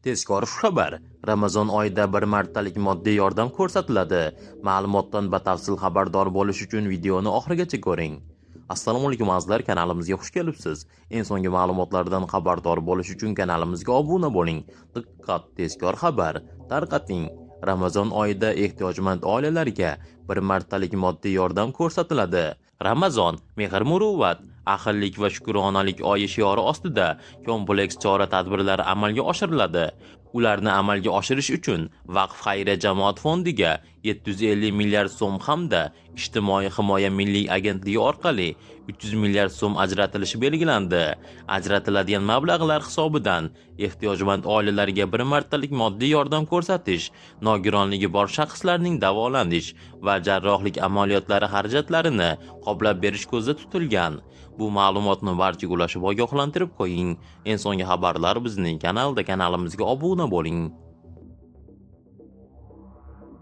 Tezkor xushxabar! Ramazon oyida bir martalik moddiy yordam ko'rsatiladi. Ma'lumotdan batafsil xabardor bo'lish uchun videoni oxirigacha ko'ring. Assalomu alaykum azizlar, kanalimizga xush kelibsiz. Eng so'nggi ma'lumotlardan xabardor bo'lish uchun kanalimizga obuna bo'ling. Diqqat, tezkor xabar! Tarqating. Ramazon oyida ehtiyojmand oilalarga bir martalik moddiy yordam ko'rsatiladi. Ramazon mehr-muruvvat, ahillik va shukronalik oyi shiori ostida kompleks chora-tadbirlar amalga oshiriladi. Ularni amalga oshirish uchun Vaqf xayriya jamoat fondiga 750 milliard so'm hamda Ijtimoiy himoya milliy agentligi orqali 300 milliard so'm ajratilishi belgilandi. Ajratiladigan mablag'lar hisobidan ehtiyojmand oilalarga bir martalik moddiy yordam ko'rsatish, nogironligi bor shaxslarning davolanish va jarrohlik amaliyotlari xarajatlarini qoplab berish ko'zda tutilgan. Bu ma'lumotni barchaga ulashib ogohlantirib qo'ying. Eng so'nggi xabarlar bizning kanalda. Kanalimizga obuna bo'ling.